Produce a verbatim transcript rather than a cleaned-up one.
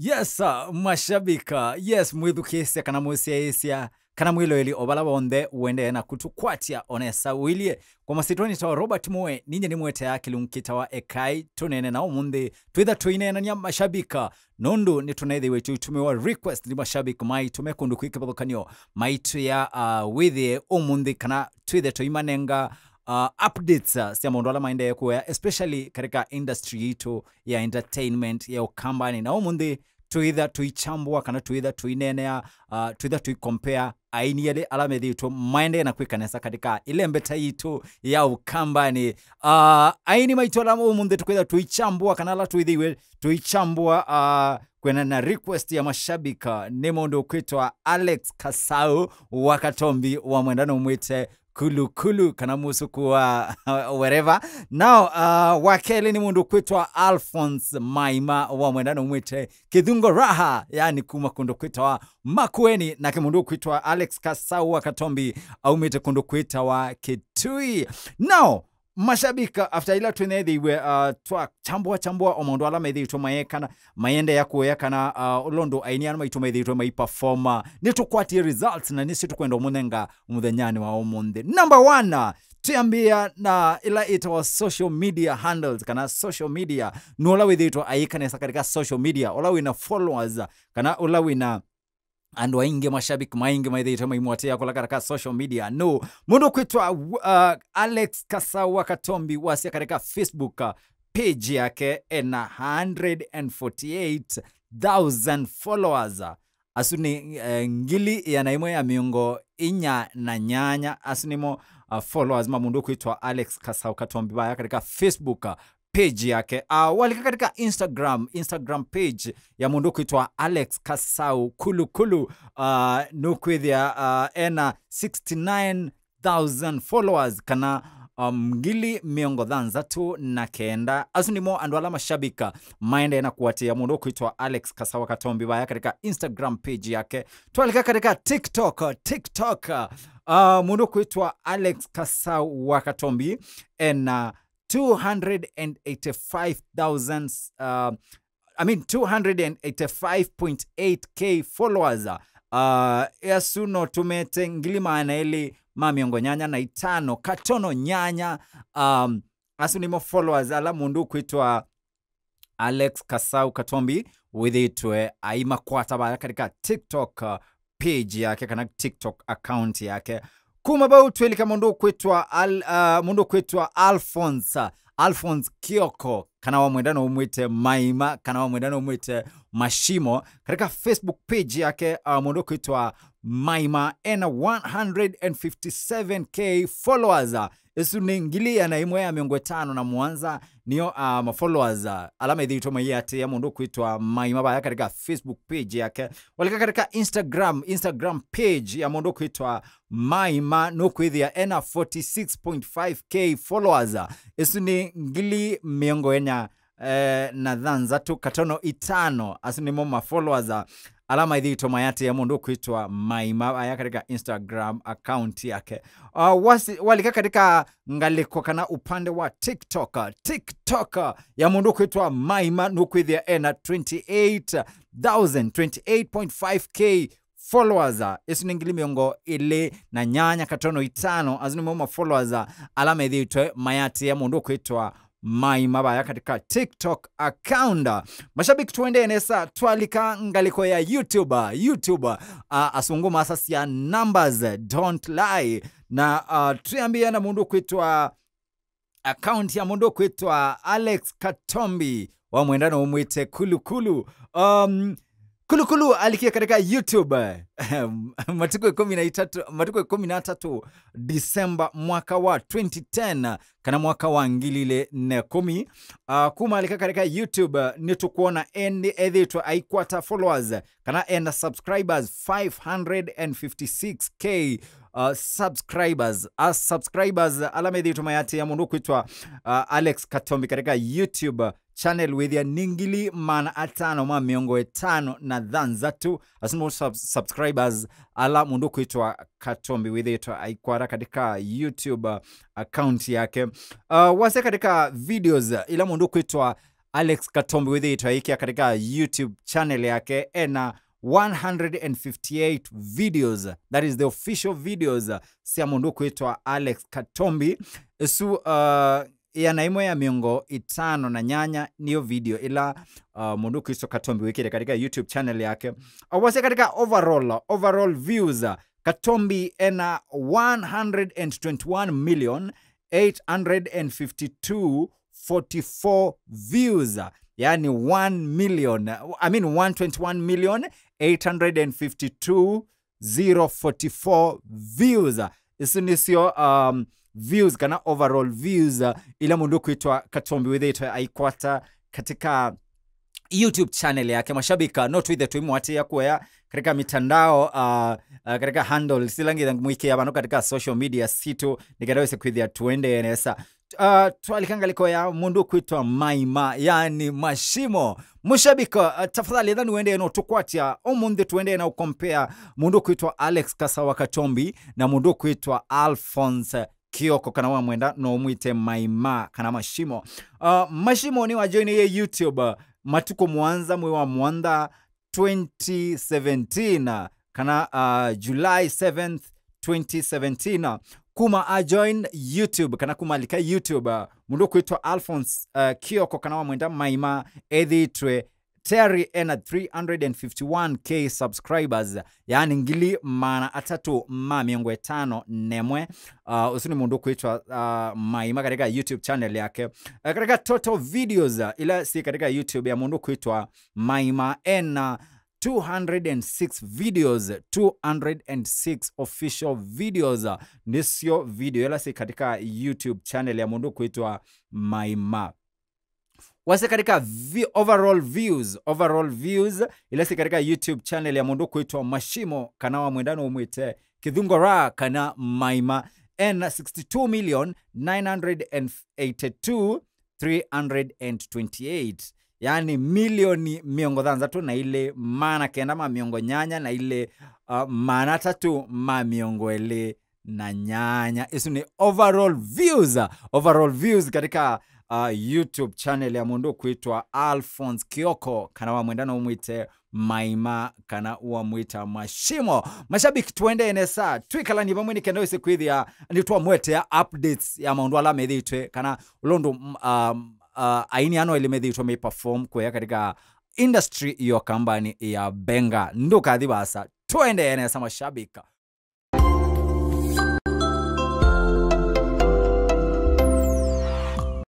Yes, uh, mashabika, yes, mwĩthukĩĩsya kana mũsyaĩĩsya, kana mwĩloeli o vala vonthe ũendee na kũtũkwatya o nesa ũilyĩ. Kwa masyĩtwa nĩtawa Robert Moe, ninye nĩmweteaa kĩlungu kĩtawa Ekai Tũneene na ũmũnthĩ twĩtha tũineenany'a mashabika, nũndũ nĩtũneethĩiwe tũitũmĩwa request nĩ mashabiki maitũ me kũndũ kwĩ kĩvathũkany'o maitwĩa, uh, wĩthĩe ũmũnthĩ kana twĩthe tũimanenga, uh, updates, uh, sya maũndũ ala maendee kũea, especially katika industry yitũ ya entertainment ya Ũkambanĩ. Na ũmũnthĩ twĩtha tũichambua kana twĩtha tũineenea, uh, twĩtha tũicompare aini elĩ ala methĩĩtwe maendee na kwĩka nesa katika ĩlembeta yitũ ya Ũkambanĩ. Uh, aini maitũ ala ũmũnthĩ tũkwĩtha tũichambua kana ala twĩthĩiwe tũichambua, uh, kwĩana na request ya mashabika nĩ mũndũ ũkwĩtwa Alex Kasau wa Katombi wa Mwenda nũmwĩte Kulukulu kana mũsuku wa wherever. Now, uh, wa kelĩ nĩ mũndũ ũkwĩtwa Alphonse Maima wa Mwenda nũmwĩte Kĩthungo Raha, yani kuma kũndũ kwĩtawa Makueni, nake mũndũ ũkwĩtwa Alex Kasau wa Katombi aumĩte kũndũ kwĩtawa Kitui. Now, mashabika, after ila twĩnethĩiwe, uh, twachambua chambua o maũndũ ala methĩĩtwe mayekana, mayendea kũea kana, uh, ũla ũndũ aini ana maitũ methĩĩtwe maiperforma, nĩtũkwatie results na nĩsyo tũkwenda ũmũnenga mũthenyanĩ wa ũmũnthĩ. Number one, uh, twĩambĩa na ĩla ĩtawa social media handles kana social media, nũla wĩthĩĩtwe aĩka nesa katika social media, ũla wĩna followers, kana ũla wĩna andũ aingĩ, mashabiki maingĩ maithĩĩtwe maimũatĩĩa kũla katika social media. No, mũndũ ũkwĩtwa, uh, Alex Kasau wa Katombi wasya katika Facebook, uh, page yake ena hundred and forty-eight thousand followers. Asu nĩ, eh, ngili ĩana ĩmwe ya mĩongo inya na nyanya. Asu nĩmo, uh, followers ma mũndũ ũkwĩtwa Alex Kasau Katombi vaya katika Facebook, uh, page yake. Uh, walika katika Instagram, Instagram page ya mũndũ ũkwĩtwa Alex Kasau Kulukulu, uh, nũkwĩthĩa, uh, ena sixty-nine thousand followers kana, um, ngili mĩongo thanthatũ na kenda. Asu nĩmo andũ ala mashabika maendee na kũatĩĩa mũndũ ũkwĩtwa Alex Kasau wa Katombi vaya katika Instagram page yake. Twalika katika TikTok, TikTok, uh, mũndũ ũkwĩtwa Alex Kasau wa Katombi ena two hundred and eighty-five thousand, uh, I mean, two hundred and eighty-five point eight K followers. Uh, asu no tũmete ngili maana elĩ ma mĩongo nyanya na itano katono nyanya. Um, asu nĩmo followers ala mũndũ ũkwĩtwa Alex Kasau Katombi wĩthĩĩtwe aimakwata vaya katika TikTok, uh, page yake kana TikTok account yake. Kuma vau twĩlika mũndũ ũkwĩtwa Al-, uh, mũndũ ũkwĩtwa Alphonse, uh, Alphonse Kioko, kana wamwenda no ũmwĩte Maima, kana wamwenda no ũmwĩte Mashimo. Katika Facebook page yake, uh, mũndũ ũkwĩtwa Maima ena one hundred and fifty-seven K followers. Isu nĩ ngili ĩana ĩmwe ya mĩongo ĩtano na mũonza nĩo, uh, mafollowers, uh, ala methĩĩtwe maiatĩĩa mũndũ ũkwĩtwa Maima vaya katika Facebook page yake. Walika katika Instagram, Instagram page ya mũndũ ũkwĩtwa Maima nũkwĩthĩa ena forty-six point five K followers. Isu nĩ ngili mĩongo ĩna, eh, na thanthatũ katono itano. Asu nĩmo mafollowers, uh, ala maithĩĩtwe mayatĩĩa mũndũ ũkwĩtwa Maima vaya katika Instagram account yake. Uh, wasi-, walika katika ngalĩko kana upande wa TikTok, uh, TikTok, uh, ya mũndũ ũkwĩtwa Maima nũkwĩthĩa ena twenty-eight thousand, twenty-eight point five K followers, uh, isu nĩ ngili mĩongo ĩlĩ na nyanya katono itano. Asu nĩmo mafollowers, uh, ala methĩĩtwe mayatĩĩa mũndũ ũkwĩtwa Maima vaya katika TikTok account. Mashabiki, tuendee nesa, twalika ngalĩko ya YouTube. YouTube, uh, asungu masasya numbers don't lie. Na, uh, twĩambĩa na mũndũ ũkwĩtwa account ya mũndũ ũkwĩtwa Alex Katombi, wamwenda no ũmwĩte Kulukulu. Um, Kulukulu alikie katika YouTube, eh, matukũ ĩkũmi na itatũ, matukũ ĩkũmi na atatũ December mwaka wa twenty ten, kana mwaka wa ngili ilĩ na ĩkũmi. Uh, kuma alika katika YouTube, uh, nĩtũkwona endi-, ethĩĩtwe aikwata followers, kana ena subscribers five hundred and fifty-six K, uh, subscribers. As subscribers, ala methĩĩtwe mayatĩĩa mũndũ ũkwĩtwa, uh, Alex Katombi katika YouTube channel wĩthĩa nĩ ngili maana atano ma mĩongo ĩtano na thanthatũ. Asu nĩmo sub-, subscribers ala mũndũ ũkwĩtwa Katombi wĩthĩĩtwe aikwata katika YouTube, uh, account yake. Uh, wasya katika videos, uh, ila mũndũ ũkwĩtwa Alex Katombi wĩthĩĩtwe aikĩa katika YouTube channel yake ena one hundred fifty-eight videos, that is the official videos, sya mũndũ ũkwĩtwa Alex Katombi. Ĩsu, uh, ĩana ĩmwe ya mĩongo ĩtano na nyanya nĩyo video ĩla, uh, mũndũ ũkwĩtwa Katombi wĩkĩte katika YouTube channel yake. Awasya katika overall, overall views, Katombi ena one hundred twenty-one million eight hundred fifty-two forty-four views, yani one million, I mean one twenty-one million eight hundred fifty-two zero forty-four views. Isu nĩsyo, um, views kana overall views, uh, ila mũndũ ũkwĩtwa Katombi wĩthĩĩtwe aikwata katika YouTube channel yake. Mashabiki, uh, no twĩthe tũimũatĩĩa kuoya katika mitandao, uh, uh, katika handles ila ngĩtha mwĩkĩa vano katika social media situ, nĩkenda wĩse kwĩthĩa tũendee nesa. Uh, twalika ngalĩko ya mũndũ ũkwĩtwa Maima, yani Mashimo. Mũshabiki, uh, tafadhali, etha nĩwendee no tũkwatya ũmũnthĩ, tũendee na ũkompea mũndũ ũkwĩtwa Alex Kasawa Katombi na mũndũ ũkwĩtwa Alphonse Kioko, kana wamwenda no ũmwĩte Maima kana Mashimo. Uh, Mashimo nĩwajoinĩie YouTube, uh, matukũ mũonza mwei wa mũonza twenty seventeen, uh, kana, uh, July seventh, twenty seventeen, uh, kuma ajoin YouTube, kana kuma alika YouTube, uh, mũndũ ũkwĩtwa Alphonse, uh, Kioko, kana wamwenda Maima, ethĩĩtwe tayari ena three hundred fifty-one K subscribers, yaani ngili maana atatũ ma mĩongo ĩtano na ĩmwe. Uh, ũsu nĩ mũndũ ũkwĩtwa, uh, Maima katika YouTube channel yake. Uh, katika total videos, uh, ila si katika YouTube ya mũndũ ũkwĩtwa Maima, ena two hundred six videos, two hundred six official videos, uh, nĩsyo video ila si katika YouTube channel ya mũndũ ũkwĩtwa Maima. Wase katika vi-, overall views, overall views, ila si katika YouTube channel ya mũndũ ũkwĩtwa Mashimo, kana wamwenda no ũmwĩte Kĩthungora kana Maima, ena sixty-two million nine hundred eighty-two three hundred twenty-eight, yani milioni mĩongo thanthatũ na ilĩ maana kenda ma mĩongo nyanya na ilĩ, uh, maana atatũ ma mĩongo ĩlĩ na nyanya. Isu nĩ overall views, uh, overall views katika, uh, YouTube channel ya mũndũ ũkwĩtwa Alphonse Kioko, kana wamwenda no ũmwĩte Maima, kana wamwĩta Mashimo. Mashabiki, tũendee nesa, twĩkalanie vamwe nĩkenda wĩse kwĩthĩa nĩtwamũetea updates ya maũndũ ala methĩĩtwe, kana ũla ũndũ, mm, um, uh, aini ano elĩ methĩĩtwe me perform kũya katika industry ya kambani ya Benga. Ndũkathi vaasa, tũendee nesa mashabiki.